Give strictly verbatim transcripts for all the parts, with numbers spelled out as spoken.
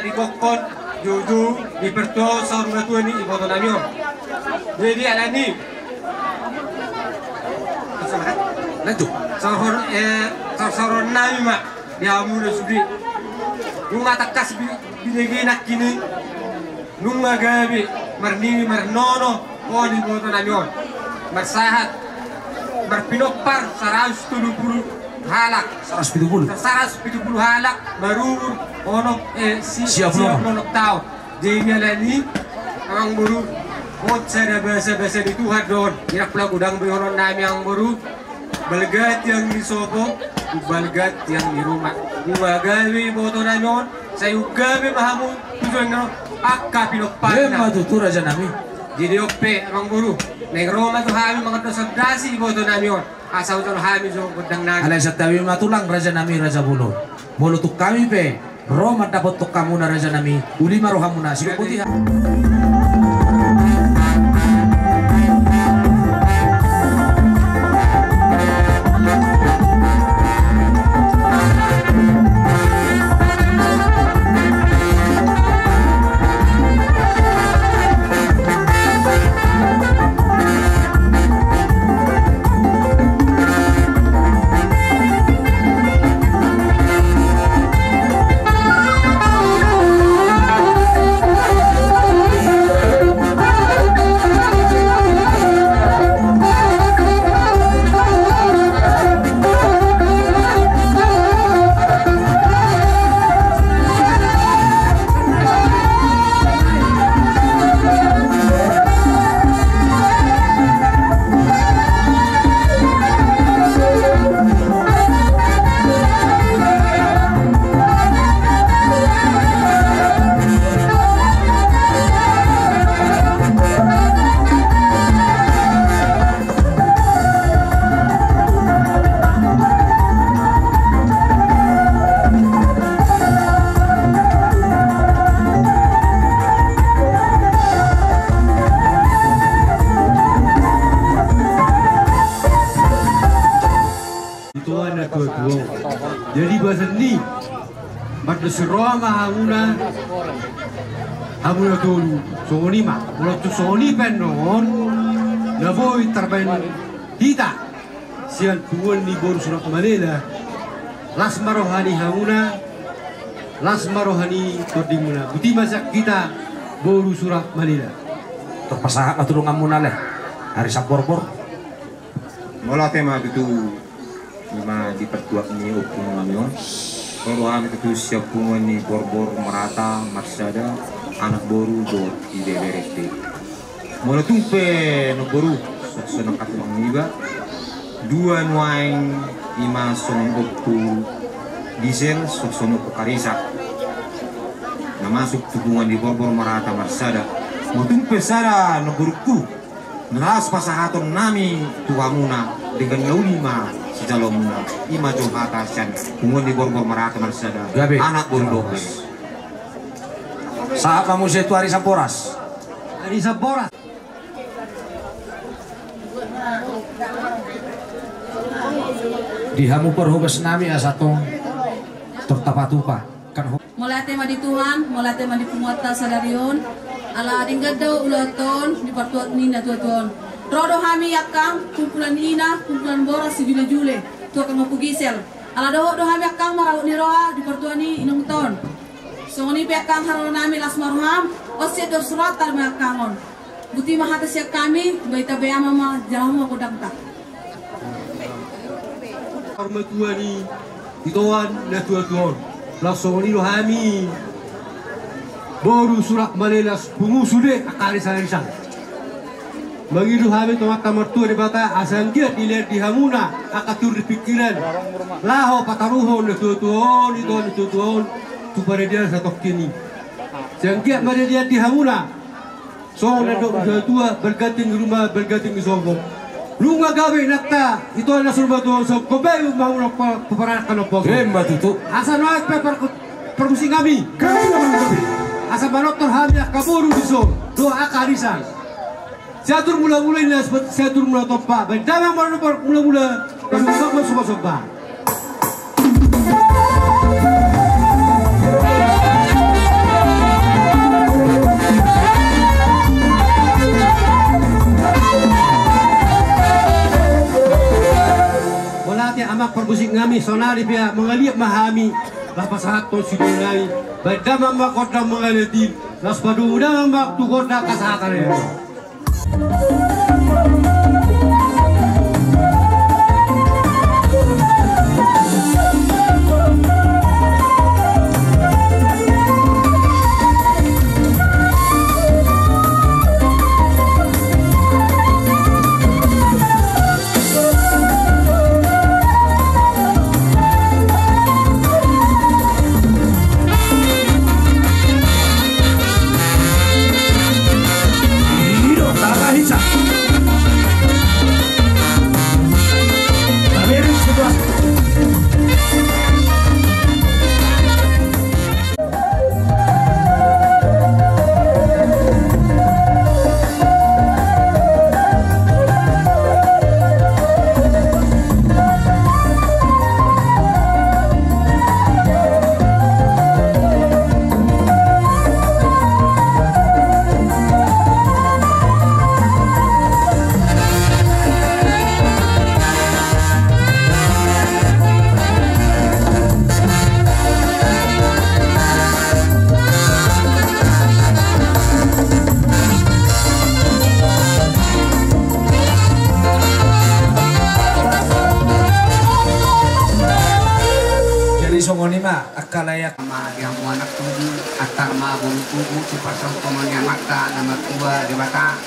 Ibokkon joujou ni partuaon saur matua ni iboto nami on. Jadi alani. Lanjut. Saur, eh, saur-sauron nami ma di hamu na sude. Nunga tangkas bi-, binege nangkin i. Nunga gabe marniwi marnono on iboto nami on. Marsahat. Marpinompar saratus tolu pulu halak. Saratus pitu pulu. Saratus pitu pulu halak marumur onom, eh, si-, sia pulu onom. Sia pulu onom taon. Jadi alani, amang boru, on sada basa-basa ni Tuhan do on. Irak pula godang be onon nami amang boru. Balga tiang ni sopo, balga tiang ni ruma. Nunga gabe iboto nami on, sai gabe ma hamu tujuan na angka pinomparna. Ima tutu raja nami. Jadi on pe amang boru, naeng ro ma tu hami mangandosan dasi iboto nami on. Asa utor hami jo gondang nami. Alai santabi ma tulang raja nami raja bolon. Molo tung hami pe ro mandapothon hamuna raja nami, uli ma rohamuna, sidok boti ha. Ito anak tua-tua. Jadi basa ni, mardos roha ma hamuna, hamuna tolu, songon i ma. Molo tung songon i pe annon, na boi tarbaen hita sian punguan ni boru Surak Malela. Las ma roha ni hamuna, las ma roha ni tondimuna. Boti ma sian hita boru Surak Malela. Tor pasahat ma tu donganmuna le, Ari Samborbor. Mauliate ma tutu. Ima di partuat ni ompu nami on. Ro do hami tutu sian punguan ni Borbor Marata Marsada, anak boru dohot ibebere pe. Molo tung pe namboru, songon na hatulang niba, dua nuaeng ima songon ompu Gisel, songon ompu Karisa. Na masuk tu punguan ni Borbor Marata Marsada. Molo tung pe sada namborungku, na laos pasahaton nami tu hamuna, denggan na uli ma sijalomuna. Ima jo hata sian punguan ni Borbor Marata Marsada. Gabe. Anak boru dohot. Sahat ma muse tu Ari Samboras. Ari Samboras. Di hamu parhobas nami asa tong tor tapatupa. Mauliate ma di Tuhan, mauliate ma di punguanta sadari on. Ala denggan do ulaonta on di partuat ni natua-tua on. Ro do hami angkang kumpulan ina, kumpulan boras sijule-jule tu angkang ompu Gisel. Ala dohot do hami angkang marabot ni roha di partuat ni inongta on. Songon i pe angkang haroro nami, las ma roham, on sian dor surat tarima angkang on. Boti ma hata sian hami, bahen tabe ama ma jala ma godangta. Parmatua ni itoan natua-tua on. Laos songon i do hami boru Surak Malela pungu sude angka arisan-arisan. Mangido hami tu Amanta Martua Debata asa anggiat dilehon di hamuna angka tur ni pingkiran laho pataruhon natua-tua on, itoan natua-tua on tu paradian satongkin i. Sai anggiat ma dilehon di hamuna. Songon na didok ni natua-tua, berganti rumah, berganti sopo. Nunga gabe inanta, itoan na sumba tu on, songon i pe umbahen na pa-, paparankan na poso. Ima tutu. Asa nuaeng pe par-, parmusik hami. Gabe, gabe. Asa manortor hami angka boru dison, dohot angka arisan. Siatur mula-mula i na siatur mula tompa. Baen damang mula-mula, baen damang mula-mula. Nami sonari pe mangaliat ma hami, laho pasahathon sidea nami, baen damang ma gondang mangaliat i, laos padomu damang ma tu gondang hasahatan i. Jadi songon i ma angka lae. Ama di hamu anak tubu, antar ma boru tubu, sipasaut ma ni Amanta na martua Debata.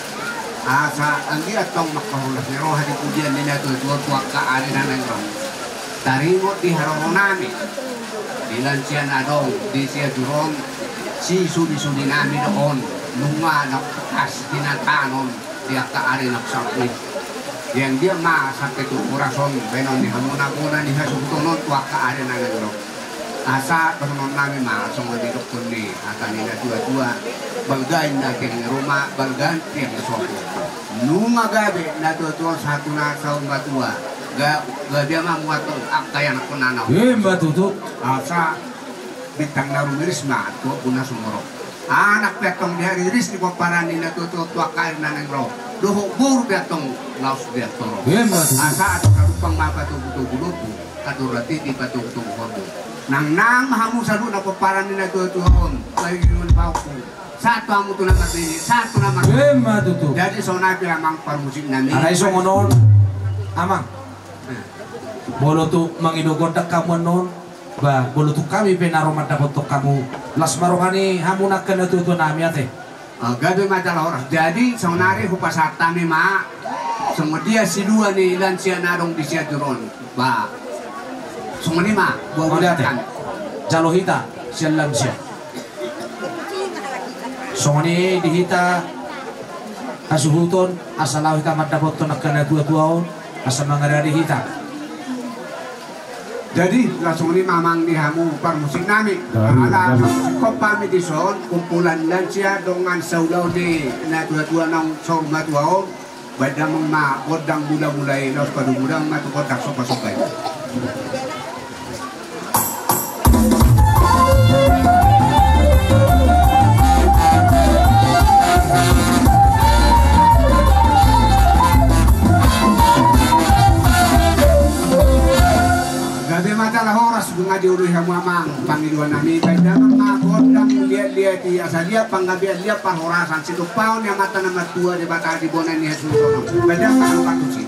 Asa anggiat tong mangkaholas ni roha di pujian ni natuatua tu angka ari na naeng ro. Taringot di haroro nami, di lansia na adong di Sianjur on, sisudisudi nami do on, nunga na pas hinatanon di angka ari na salpu i. Di anggiat ma sampe tu horas on, baenon ni hamu na bona ni hasuhuton on tu angka ari na naeng ro. Asa dohonon nami ma songon didokkon ni hata ni natuatua, balga inna tiang ni ruma, balga tiang ni sopo. Nunga gabe natuatua on sahat tu na saur matua, ga-, gabe ma muaton angka ianakkon na. Ima tutu. Asa bintang na rumiris ma tu ompu na sumorop. Anak pe antong dihariris di pomparan ni natuatua tu angka ari na naeng ro. Dohot boru pe antong laos di antoro. Ima tutu. Asa adong na lumpang ma patogutogu lombu, andor na tinggi patogutogu horbo. Nangnang ma hamu saluhutna pomparan ni natuatua on, bahen ni pahompu. Sahat tu hamu tu na marbini, sahat tu na mar- Ima tutu. Jadi songon i pe amang parmusik nami. Alai songon on, amang. Molo tung mangido gondang hamu annon, ba, molo tung hami pe na ro mandapothon hamu, las ma roha ni hamu na angka natuatua nami ate. Ah, gabe ma jala horas. Jadi saonari hupasahat hami ma songon dia silua ni lansia na adong di Sianjur on. Ba, songon i ma. Buat ate. Jalo hita sian lansia. Songon i di hita hasuhuton, asa laho hita mandapothon angka natuatua on, asa mangarade hita. Jadi, laos songon i ma amang di hamu parmusik nami. Ala na singkop hami dison, kumpulan lansia dongan saulaon ni natuatua naung saur matua on, baen damang ma gondang mulamula i, laos padomu damang ma tu gondang sombasomba i. Gabe ma jala horas, nunga dioloi hamu amang pangidoan nami, baen damang ma gondang liatliat i, asa liat panggabean, liat parhorasan, situmpaon ni Amanta na martua Debata di bona ni hasuhuton on. Baen damang ma gondang tusi.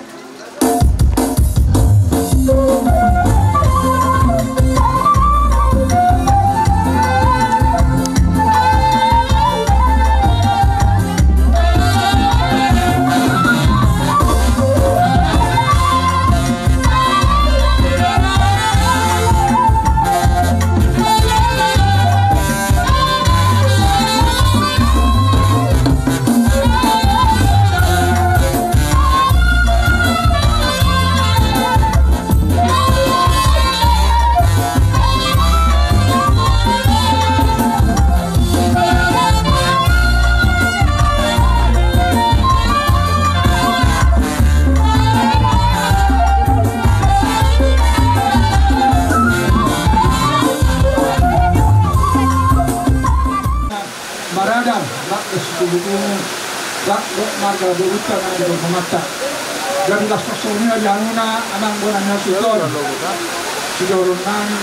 Marada, lak dohot situbu tubu, lak dohot marga boruta na di Borgomanta. Jadi las ma songon i ma di hamuna amang bona ni hasuhuton. Jolo nami,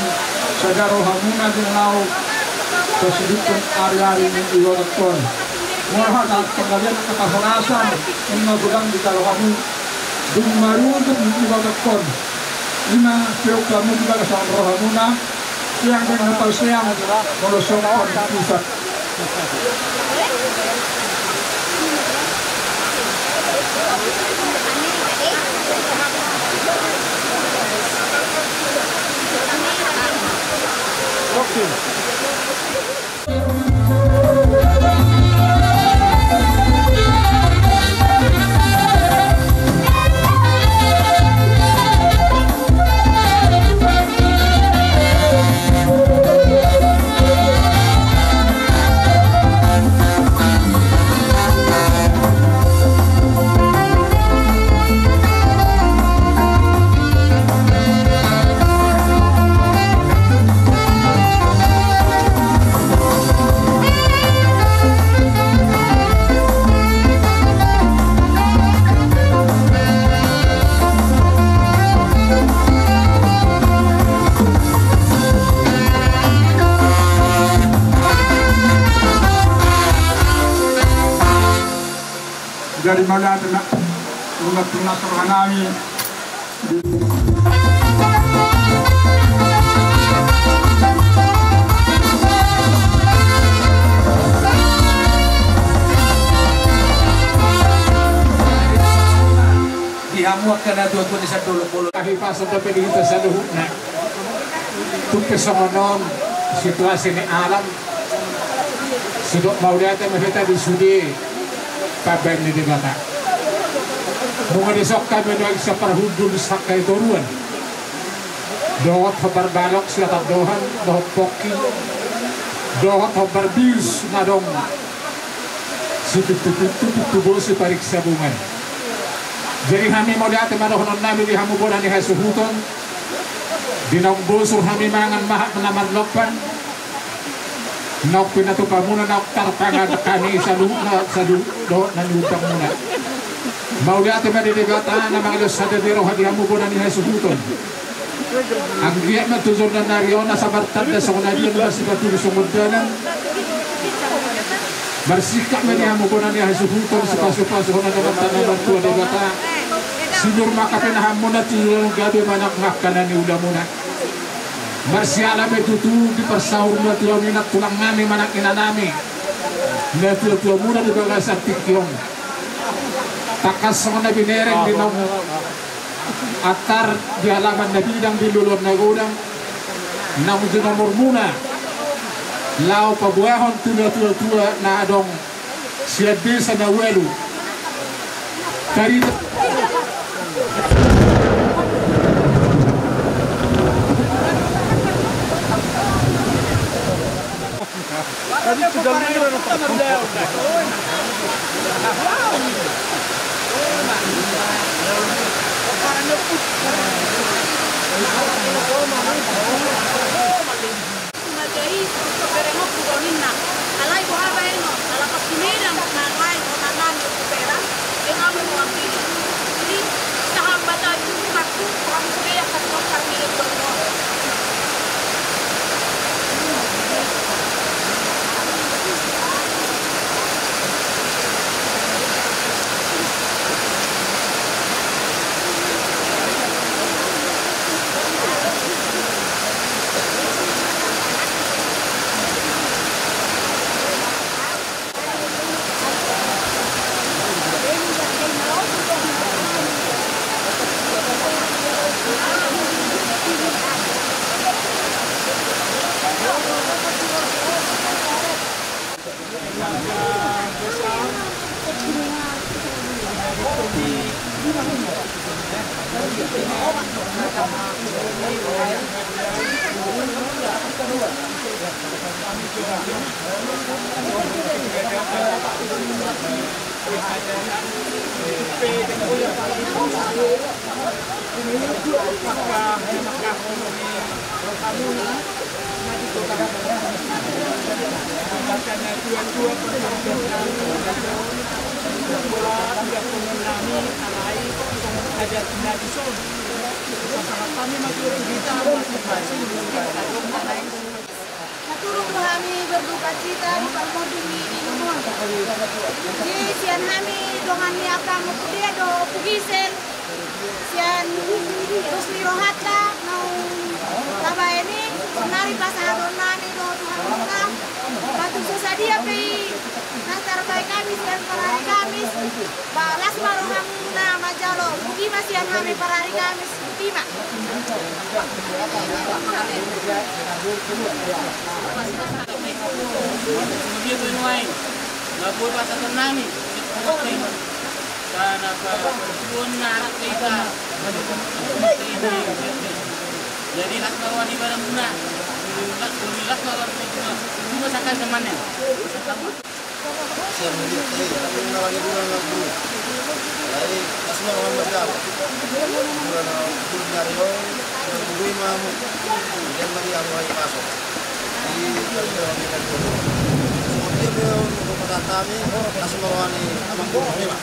sada rohamuna di na laho pasudihon ari-ari ni ibotongkon. Molo hata panggalian na parhorasan, ima godang dijalo hamu dung marujung di ibotongkon. Ima peop hamu di bagasan rohamuna, sian na paseang molo sompon pusat. Jadi mauliate ma, unang tunas roha nami. Di hamu angka na tua-tua ni sadolok bolon. Ahi pasan dope di hita saluhutna. Tung pe songon on situasi ni alam. Sidok mauliate ma hita di sude pambaen ni Debata. Nunga dison hami nuaeng saparhundul sangka i toruan. Dohot hombar balok siatandohan, dohot pongki, dohot hombar bius na adong sipintu-pintu, pintu bosi pariksa bungan. Jadi hami mauliate ma dohonon nami di hamu bona ni hasuhuton. Di naung bosur hami mangan mahap na marlompan. Naung pinatupa muna naung tarpangan hami saluhutna, saluhut dohot na niundang muna. Mauliate ma di Debata na mangalehon sada ni roha di hamu bona ni hasuhuton. Anggiat ma tu joloan ni ari on asa martanda songon adopan, asa marturu songon dalan. Marsingkat ma di hamu bona ni hasuhuton, sipasu-pasu hona na martanda martua Debata. Sinur ma angka pinahanmuna tu joloan on gabe manang angka na niulamuna. Marsiala ma i tutu di parsahurmuna tu hamu nang tulang nami manang ina nami. Na tua-tuamuna di bagasan tingki on. Tangkas songon na binereng di naung antar di alaman na bidang di loloan na godang. Naung jinomormuna laho paboahon tu na tua-tua na adong sian desa na ualu. Tarida. Alai boha bahenon, ala pasti medan na lae hona nami tu pera, e hamu nuaeng i. Jadi sahambatan tu hakku, hamu sude angka suang kami tu. Pasahat hami ma jolo tu hita masing-masing. Turut do hami berduka cita di parmonding ni inong on. Jadi sian hami dongan ni angka Ompu Dea dohot Ompu Gisel, sian dos ni rohanta naung tabaen i, sonari pasahaton nami do tu hamuna. Ba tung so sadia pe i na tarbaen hami sian parari Kamis, ba las ma rohamuna manjalo. Boti ma sian hami parari Kamis. Boti ma. Dia tu nuaeng. Nggak boleh pasal tenang nih. Karena apa? Tuhan narak kita. Jadi las ma roha di badan guna. Las, las ma roha di badan guna. Cuma sakali temannya. Sian media, eh, tapi mengalami dua dengan guru. Jadi, kasih mau Muhammad Jafar. Dua dengan guru dari Om, dan guru imam. Dia mari Abu Hari Paso. Di, dari Abu Hari Paso. Semua dia beliau, untuk kata kami, kasih mau Rohani, Amang Guru, ini, Pak.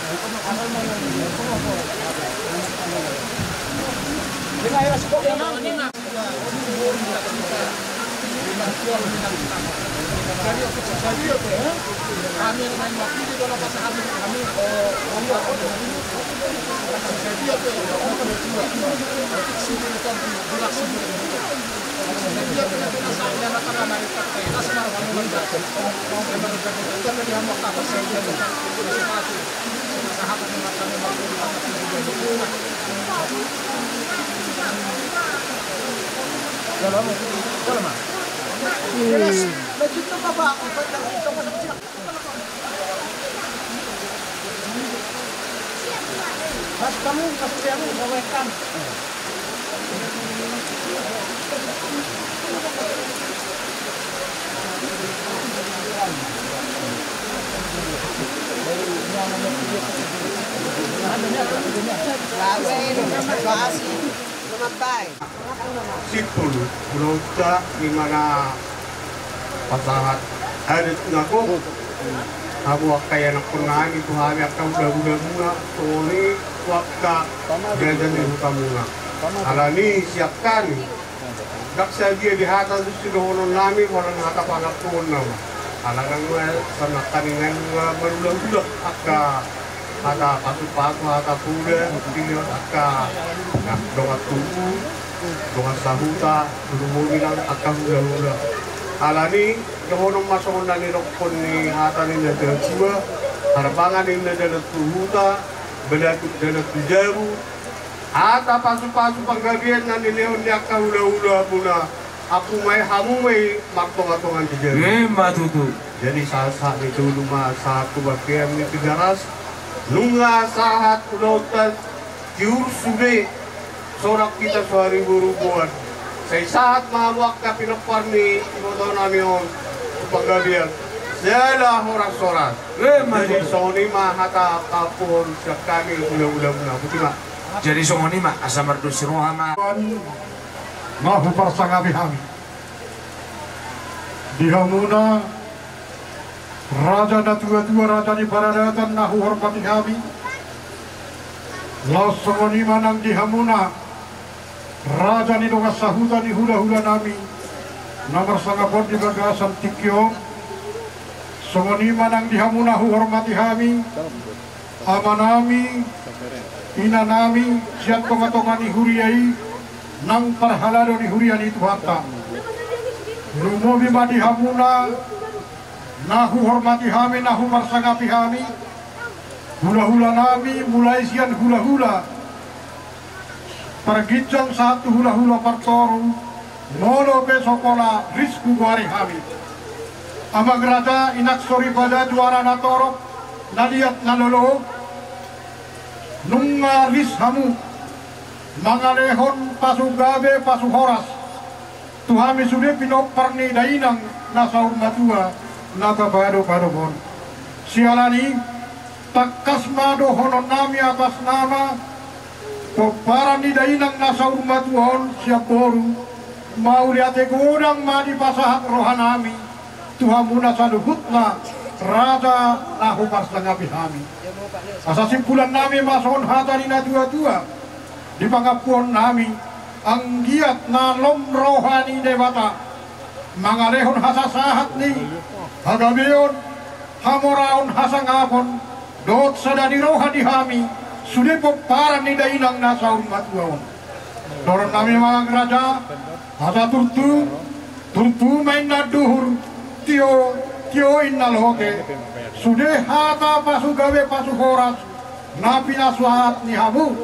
Simpul, ulaonta, di mana pasahat adat na gok, hamu angka ianakkon nami tu hami angka hulahula muna, songon i tu angka raja ni huta muna. Alani sian hami, ndang sadia di hata tu sidohonon nami, holan hata pangakuon nama. Ala nang ma, songon hami nunga marhulahula angka hata pasupasu, hata poda, di angka dongan tubu, dongan sahuta, tu hamu nang angka hulahula. Alani dohonon ma songon na nidokkon ni hata ni natuatua, harbangan ninna dalan tu huta, balatuk dalan tu jabu, hata pasupasu panggabean na nilehon ni angka hulahula muna, hamu ma i, hamu ma i martongatonga di jabu. Ima tutu. Jadi sahat-sahat ni tolu ma sahat tu bagian ni Tigaras, nunga sahat ulaonta tiur sude, sorak hita so hariboruboan. Sai sahat ma hamu angka pinompar ni iboto nami on tu panggabean, jala horas-horas. Ima tutu. Jadi songon i ma hata pampuhon sian hami hulahula muna. Boti ma. Jadi songon i ma, asa mardos roha ma. Na huparsangapi hami. Di hamuna raja natuatua, raja ni paradatan na huhormati hami. Laos songon i ma nang di hamuna raja ni dongan sahuta ni hulahula nami na marsangap on di bagasan tingki on. Songon i ma nang di hamuna huhormati hami, amanami, inanami, sian tongatonga ni huria i, nang parhalado ni huria ni Tuhanta. Lumobi ma di hamuna na huhormati hami, na huparsangapi hami, hulahula nami, mulai sian hulahula parginjang sahat tu hulahula partoru, molo pe so pola ris hugoari hami. Amang raja, inang soripada, juara na torop, na liat na lolo, nunga ris hamu mangalehon pasu gabe, pasu horas tu hami sude pinompar ni dainang na saur matua na tapadopadop on. Siala ni i, tangkas ma dohonon nami atas nama pomparan ni dainang na saur matua on sian boru, mauliate godang ma dipasahat roha nami tu hamuna saluhutna raja na huparsangapi hami. Asa simpulan nami ma songon hata ni natuatua: Di pangampuon nami, anggiat na lom roha ni Debata mangalehon hasasahat ni hagabeon, hamoraon, hasangapon, dohot sada ni roha di hami sude pomparan ni dainang na saur matua on. Dohonon nami ma, amang raja, asa turtu, turtu ma inna duhur, tio, tio inna lote. Sude hata pasu gabe pasu horas na pinasahat ni hamu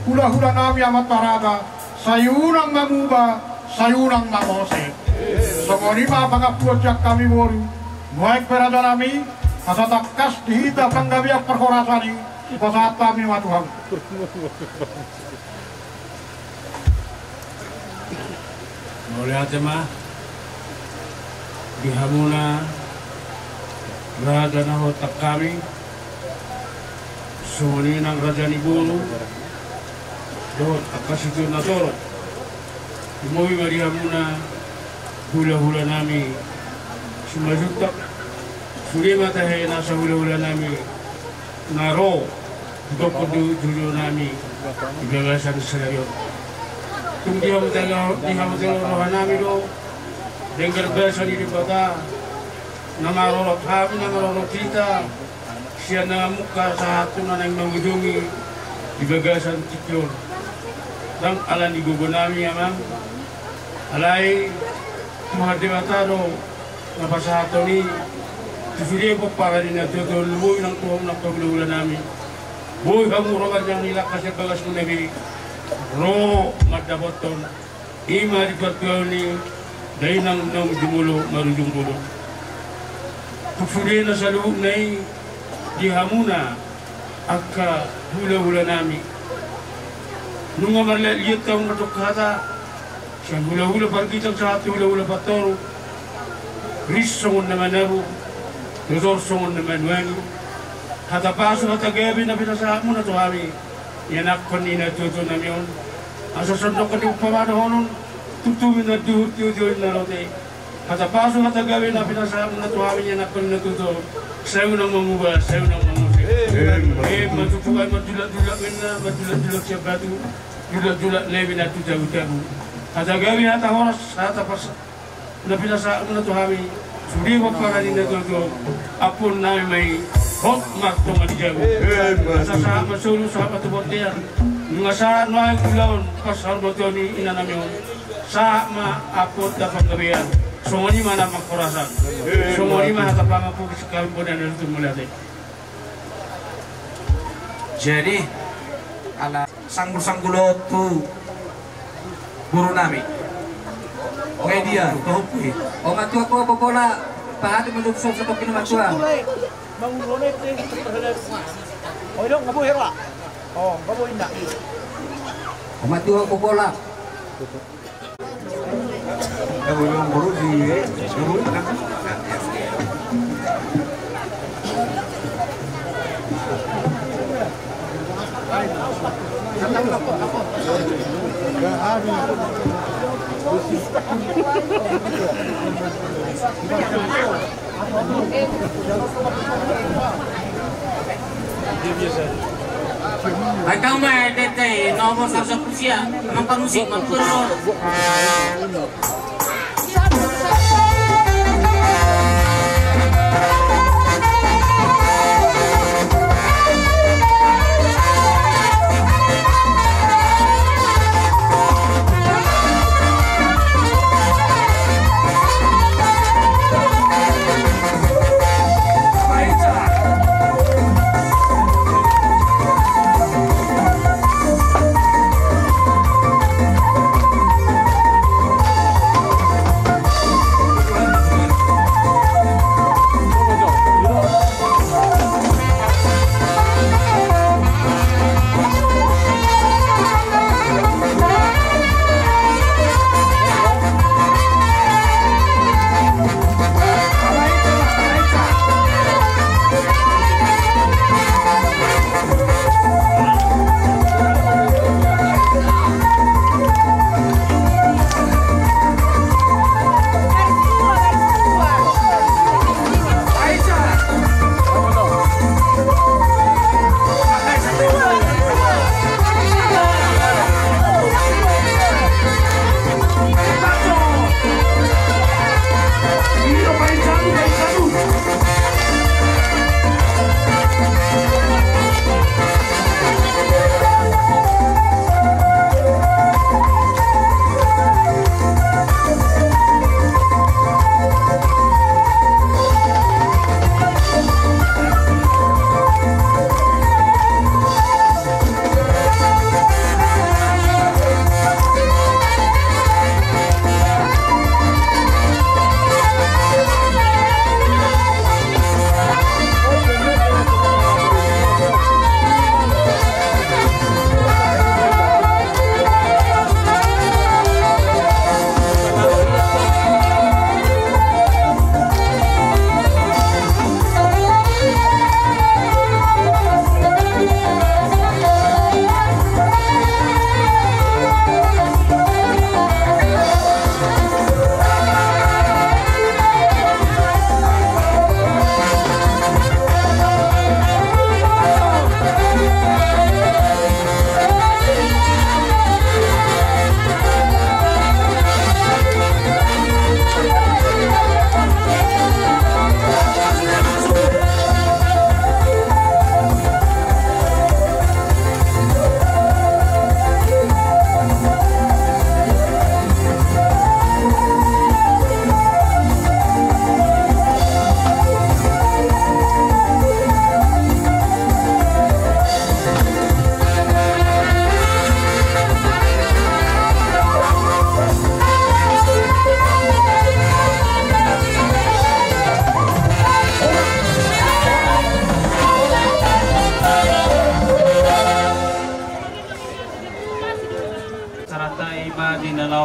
hulahula nami, amanta raja, sai unang manguba, sai unang mangose. Songon i ma pangampuon sian hami boru. Nuaeng pe, raja nami, asa tangkas di hita panggabean parhorasan i, hupasahat hami ma tu hamu. Mauliate ma di hamuna raja na huhut hami, songon i nang raja ni boru dohot angka situan na torop. Tumobi ma di hamuna hulahula nami Simanjuntak. Sude ma tahe nasa hulahula nami na ro di tongtong di jolo nami di bagasan sadari on. Tung di hamu telo, di hamu telo roha nami do denggan basa ni Debata na marorot hami, na marorot hita sian na mamungka sahat tu na naeng mangujungi di bagasan tingki on. Ndang ala ni gogo nami, amang, alai Tuhan Debata do na pasahathon i tu sude pomparan ni natuatua on. Boi nang tu hamu nang tu hulahula nami, boi hamu ro marniang ni langka sian bagasmuna be, ro mandapothon i ma di partuaon ni dainang naung jumolo marujung bolon. Tu sude na saluhutna i di hamuna angka hulahula nami, nunga marliatliat hamu mandok hata, sian hulahula pargitang sahat tu hulahula partoru, ris songon na manabu, tortor songon na manuangi. Hata pasu hata gabe na pinasahatmuna tu hami ianakhon ni natuatua nami on, asa songon na diumpama dohonon, tutu ma inna duhur, tio tio inna lote. Hata pasu hata gabe na pinasahatmuna tu hami ianakhon ni natuatua on, sai unang manguba, sai unang mangose. Emma tutu. Ai mandulakdulak ma inna, mandulakdulak sian batu, dulakdulak nai ma inna tu tabutabu. Hata gabe, hata horas, hata pas na pinasahatmuna tu hami sude pomparan ni natuatua on, ampuon nami ma i, hot martonga ni jabu. Emma tutu. Asa sahat ma solu, sahat ma tu bontean. Nunga sahat nuaeng ulaon pasahat ma tu hami, inanami on. Sahat ma ampuon dohot panggabean. Songon i ma na mangkorasang. Emma tutu. Songon i ma hata pangampu sian hami, bona na tutu, mauliate. Jadi ala sanggulsanggul on tu boru nami. Oke, dia tohut i. O matua, ho pola, pahat ma jolo, so, so, tokina matua. O matua, ho pola. Ai tau ma, eh, tete, nomor saratus sampulu sia, amang parmusik, amang parmusik.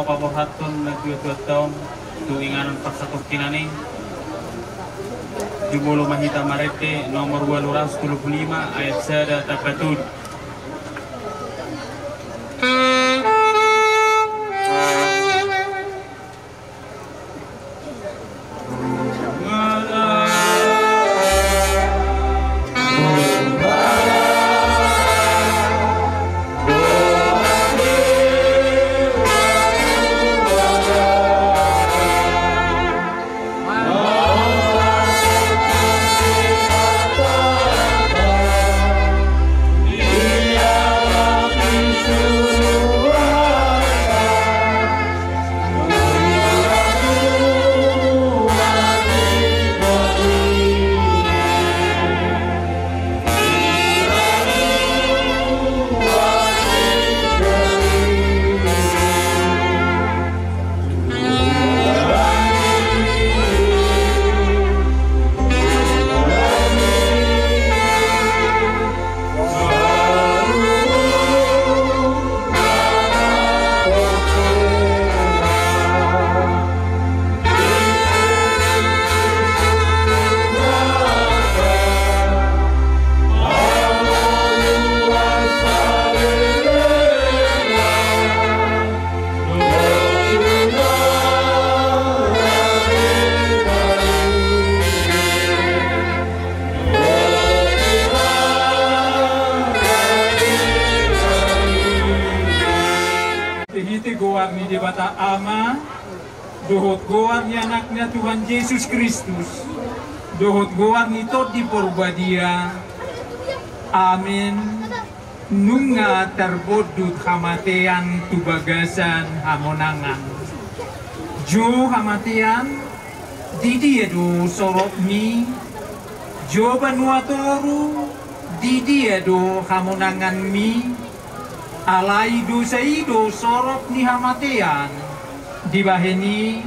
Paborhathon na tua-tua taon tu inganan parsatongkinan i. Jumolo ma hita marende nomor ualu ratus tolu pulu lima ayat sada tamba tolu. Hite goar ni Debata Ama, dohot goar ni Anakna Tuhan Jesus Kristus, dohot goar ni Tondi Porbadia. Amen. Nunga tarbondut hamatean tu bagasan hamonangan. Jo hamatean, di dia do soropmi? Jo banua toru, di dia do hamonanganmi? Alai dosa i do sorop ni hamatean. Dibahen i,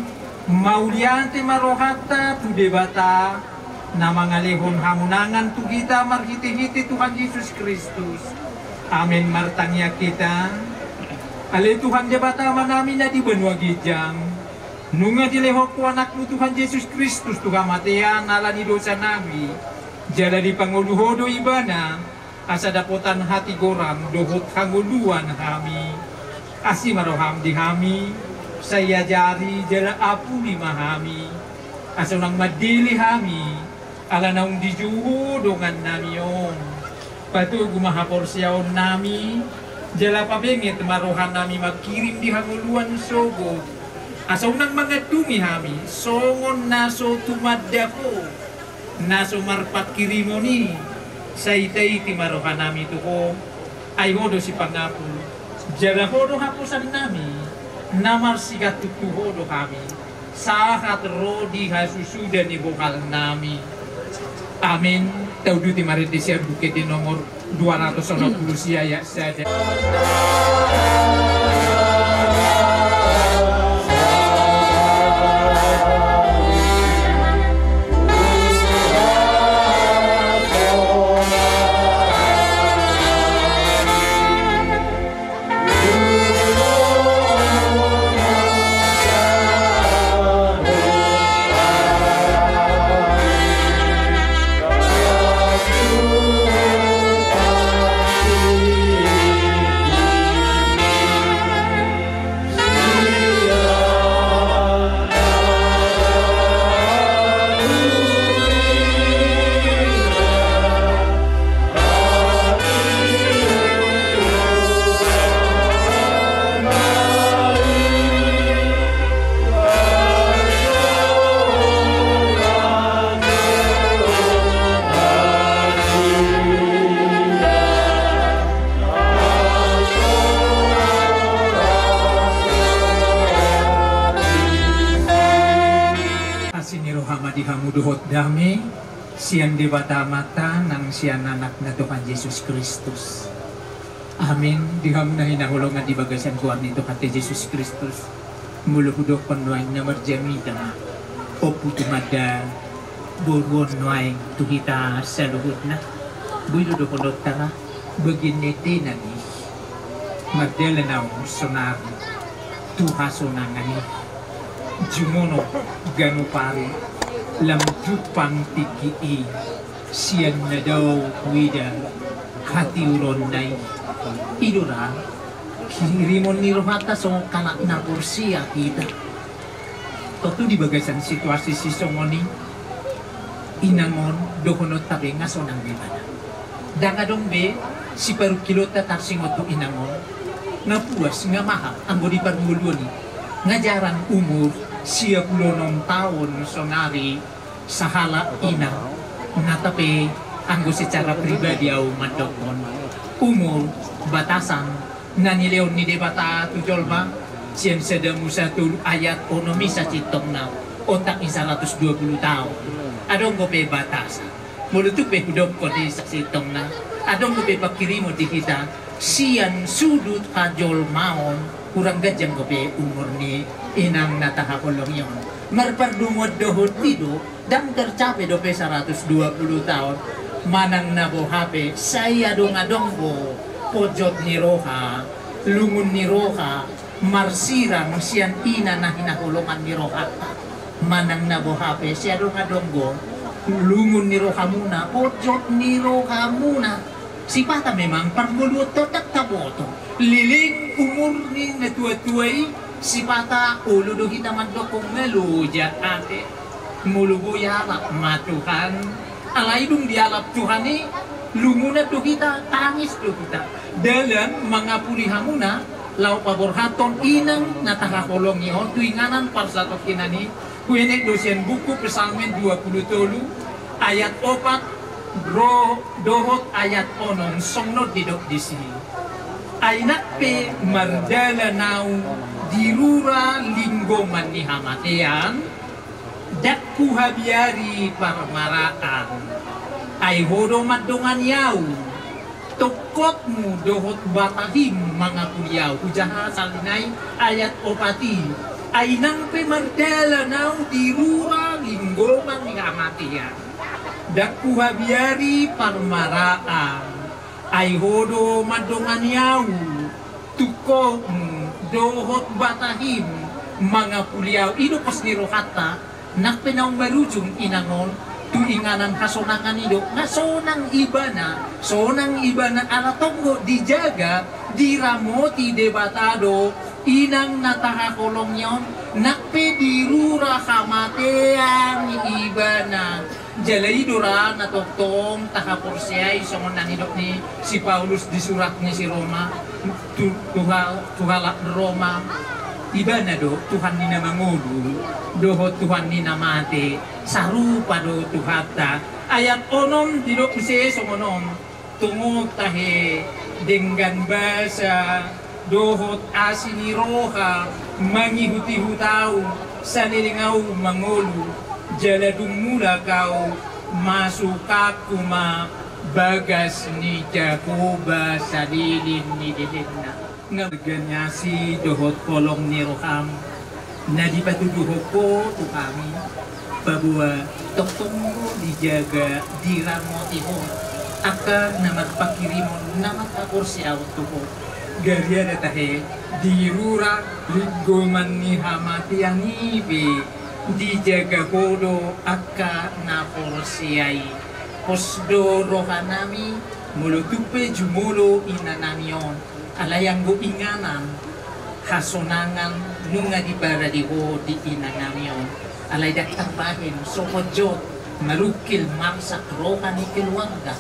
mauliate ma rohanta tu Debata, na mangalehon hamonangan tu hita marhite-hite Tuhan Jesus Kristus. Amen. Martangiang hita. Ale Tuhan Debata Amanami na di banua ginjang, nunga dilehon Ho Anakmu Tuhan Jesus Kristus tu hamatean ala ni dosanami, jala dipangolu Ho do Ibana, asa dapotan hatigoran dohot hangoluan hami. Asi ma roham di hami, sai ajari jala apuli ma hami, asa unang mandele hami, ala naung dijou Ho dongannami on. Patogu ma haporseaonnami, jala pabenget ma rohanami mangkirim di hangoluan sogot, asa unang mangandungi hami songon na so tumandang Ho, na so marpangkirimon i. Sai taiti ma rohanami tu Ho, ai Ho do sipangapul, jala Ho do haposannami, na marsigantung tu Ho do hami, sahat ro di hasusuda ni bohalnami. Amen. Tauduti marende sian Buku Ende nomor dua ratus onom pulu sia ayat sada. Asi ni roha ma di hamu dohot dame sian Debata Amanta nang sian Anakna Tuhan Jesus Kristus. Amin. Di hamu na hinaholongan di bagasan goar ni Tuhanta Jesus Kristus, molo hudokkon nuaeng na marjamita ma. Ompu tumanda boru on nuaeng tu hita saluhutna. Boi do dohononta ra bagian ni ende nami. Mardalan ahu sonari tu hasonangan i. Jumonok ganup ari lam jumpang tingki i, sian na dao huida hatiuronna i. I do ra hirimon ni rohanta songon halak na porsea hita. Tontu di bagasan situasi sisongon i, inang on dohononta be nga sonang be ibana. Ndang adong be siparungkilonta tarsingot tu inang on. Nga puas, nga mahap anggo di parngoluon i. Nga jarang umur sia pulu onom taon sonari sahalak inang. Nata pe anggo secara pribadi au mandokkon, umur batasan na nilehon ni Debata tu jolma, sian Sada Musa tolu ayat onom i sasintongna, otak ni saratus dua pulu taon. Adong dope batasan. Molo tung pe hudokkon i sasintongna, adong dope panghirimon di hita sian sudut hajolmaon, hurang ganjang dope umur ni inang na tahaholongi on. Marpardomuan dohot i do, ndang tercapai dope saratus dua pulu taon. Manang na boha pe, sai adong-adong do ponjot ni roha, lungun ni roha, marsirang sian ina na hinaholongan ni rohanta. Manang na boha pe, sai adong-adong do lungun ni rohamuna, ponjot ni rohamuna. Sipata memang parngoluonta ndang taboto. Leleng umur ni natua-tua i, sipata olo do hita mandokkon nga loja ate. Molo boi alap ma Tuhan. Alai dung dialap Tuhan i, lungunan do hita, tangis do hita. Dalan mangapuli hamuna, laho paborhathon inang na tahaholongi on tu inganan parsatongkinan i, huenet do sian buku Psalmen dua pulu tolu, ayat opat, ro, dohot ayat onom, songon on didok disi. Ai nang pe mardalan au di rura linggoman ni hamatean, ndang huhabiari parmaraan. Ai Ho do mandongani au, tongkotmu dohot batahim mangapuli au. Hujaha sahali nai ayat opat i. Ai nang pe mardalan au di rura linggoman ni hamatean, ndang huhabiari parmaraan. Ai Ho do mandongani au, tongkotmu dohot batahim mangapuli au. I do pos ni rohanta. Nang pe naung marujung inang on tu inganan hasonangan i do, nga sonang ibana, sonang ibana ala tong do dijaga, diramoti Debata do inang na tahaholongi on. Nang pe di rura hamatean ibana. Jala i do ra na tongtong tahaporseai songon na nidok ni si Paulus di surat ni si Roma, tu, tu hal-, tu halak Roma. Ibana do Tuhan ni na mangolu dohot Tuhan ni na mate, sarupa do Tuhanta. Ayat onom didok muse songon on. Tongon tahe denggan basa dohot asi ni roha mangihut-ihut au, saleleng au mangolu, jala dung mulak au, masukangku ma bagas ni Jahowa saleleng ni lelengna. Nga marga ni asi dohot holong ni roham na dipatuduhon Ho tu hami, paboa tongtong do dijaga, diramoti Ho angka na marpanghirimon, na marhaporseaon tu Ho. Gariada tahe di rura linggoman ni hamatean i pe dijaga Ho do angka na porsea i. Pos do rohanami molo tung pe jumolo inanami on. Alai anggo inganan hasonangan nunga diparade Ho di inanami on. Alai ndang tarbahen, so hot jot marungkil marsak roha ni keluarga.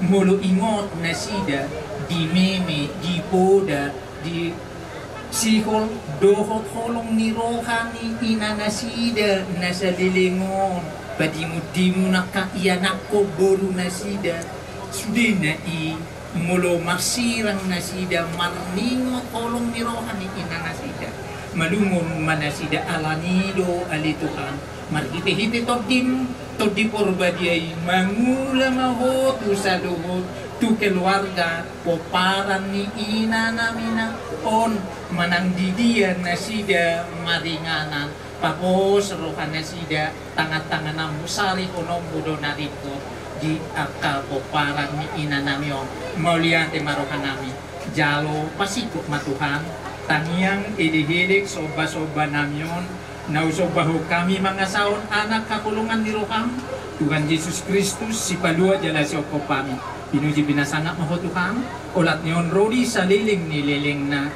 Molo ingot nasida, dimeme, dipoda, disihol dohot holong ni roha ni inanasida na saleleng on, padimun-dimun angka ianakhon borunasida. Sudena i, molo marsirang nasida marningot holong ni roha ni inanasida, malungun ma nasida. Alani do ale Tuhan, marhite-hite Tondim, Tondi Porbadia i, mangula ma Ho tu saluhut, tu keluarga pomparan ni inanamina on, manang di dia nasida maringanan. Papos rohanasida, tangan-tangananmu, sarihononmu do na ringkot di angka pomparan ni inanami on. Mauliate ma rohanami. Jalo pasingkop ma Tuhan, Tangiang, elek-elek, somba-somba nami on, na husombahon hami mangasahon Anak haholongan ni roham, Tuhan Jesus Kristus, Sipalua jala Sihophop hami. Pinuji pinasangap ma Ho Tuhan, olat ni on ro di saleleng ni lelengna.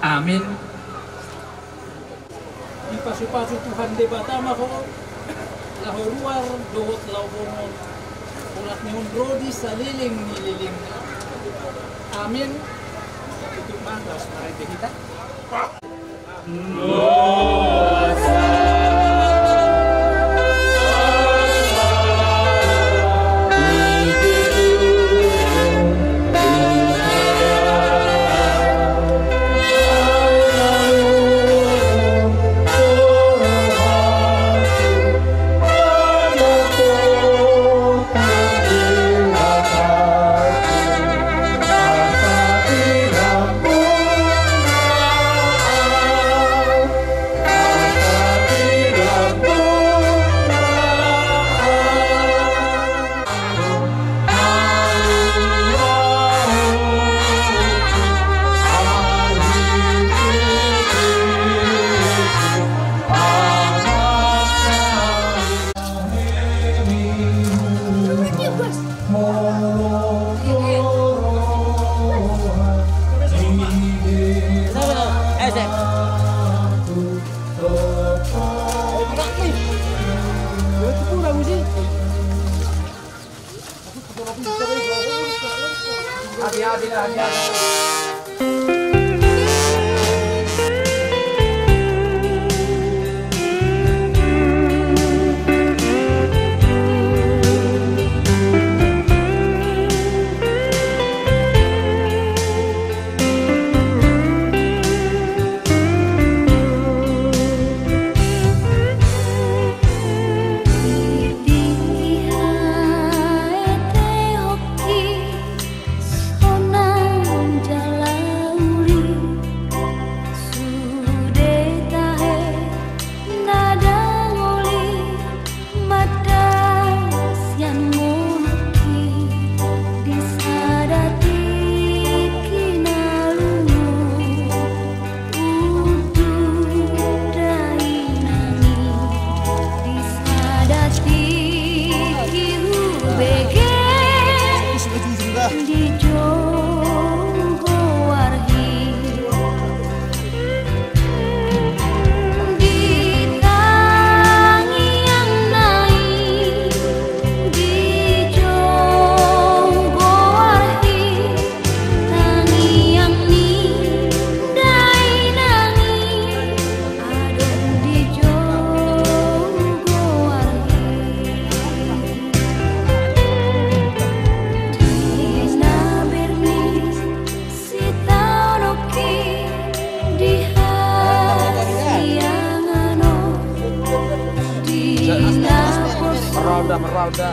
Amin. Dipasupasu Tuhan Debata ma ho, laho ruar dohot laho bongot, olat ni on ro di saleleng ni lelengna. Amin. Tutup ma, laos marende hita. Merauda, merauda.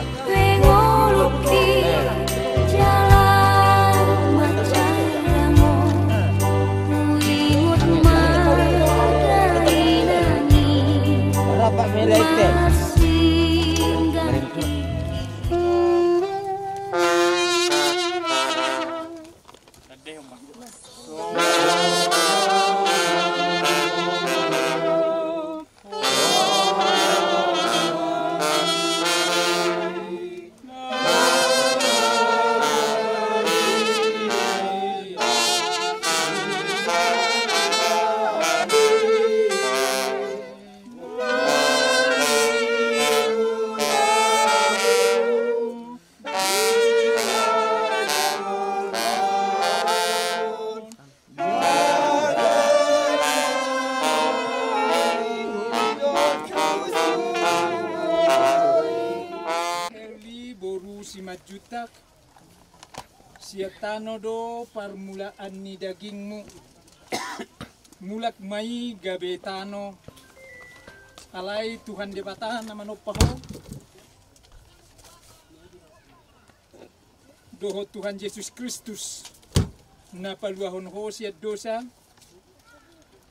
Eli boru Simanjuntak, sian tano do parmulaan ni dagingmu, mulak ma i gabe tano, alai Tuhan Debata na manompa ho, dohot Tuhan Jesus Kristus na paluahon ho sian dosa,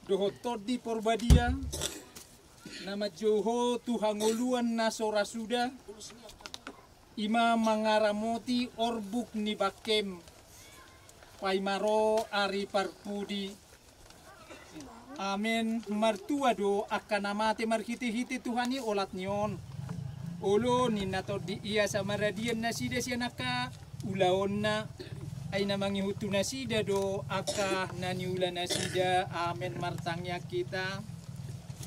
dohot Tondi Porbadia na manjou ho tu hangoluan na so ra suda, i ma mangaramoti orbuk ni bangkem, paima ro ari parpudi, Amen. Martua do angka na mate marhitehite Tuhan i olat ni on. Olo ninna tondi i asa maradian nasida sian angka ulaonna. Ai na mangihut tu nasida do angka na niula nasida. Amen. Martangiang hita.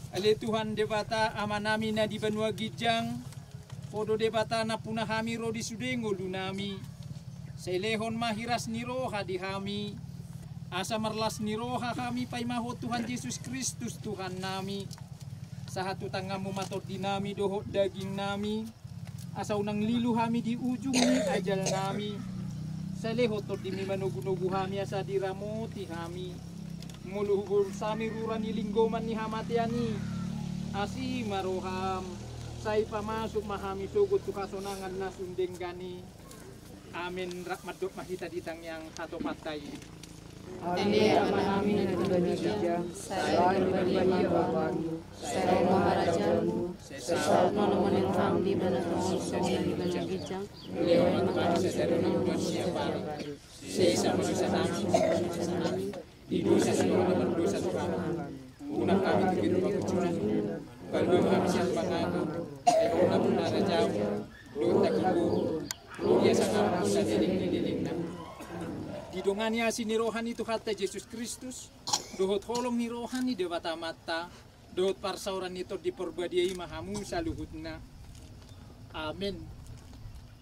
Ale Tuhan Debata Amanami na di banua ginjang, Ho do Debata nampuna hami ro di sude ngolunami. Sai lehon ma hiras ni roha di hami, asa marlas ni roha hami paima Ho Tuhan Jesus Kristus Tuhannami. Sahat tu tanganmu ma tondinami dohot dagingnami, asa unang lilu hami di ujung ni ajalnami. Sai lehon tondimi manogunogu hami asa diramoti hami. Molo hubolus hami rura ni linggoman ni hamatean i, asi ma roham, sai pamasuk ma hami sogot tu hasonangan na sun denggan i. Amen. Rap mandok ma hita di tangiang hatopanta i. Ale Amanami na di banua ginjang, sai dibadia ma goarmu, sai ro ma harajaonmu, sai saut ma lomo ni roham di banua tonga songon na di banua ginjang. Lehon ma tu hami sadari on hangoluan siapari. Sesa ma dosanami songon na dosanami di dosa ni angka na mardosa tu hami. Unang hami tu pitu pangunjunan, palua ma hami sian pangago, ai Ho do nampuna harajaon, dohot hagogoon, ro di hasangapon na saleleng ni lelengna. Didongani asi ni roha ni Tuhanta Jesus Kristus, dohot holong ni roha ni Debata Amanta, dohot parsaoran ni Tondi Parbadia i ma hamu saluhutna. Amen.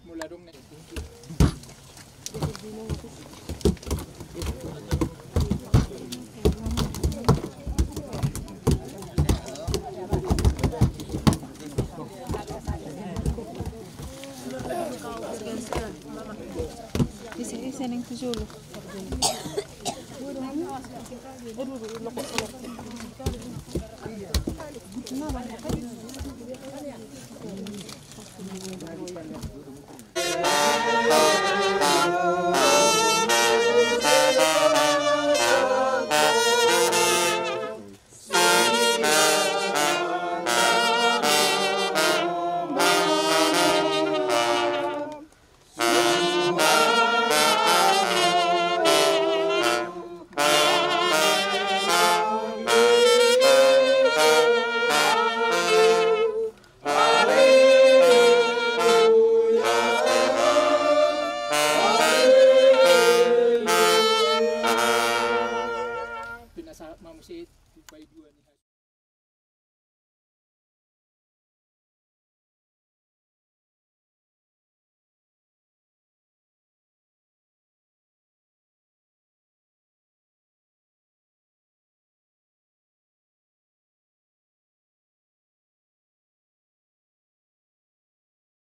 Molo adong na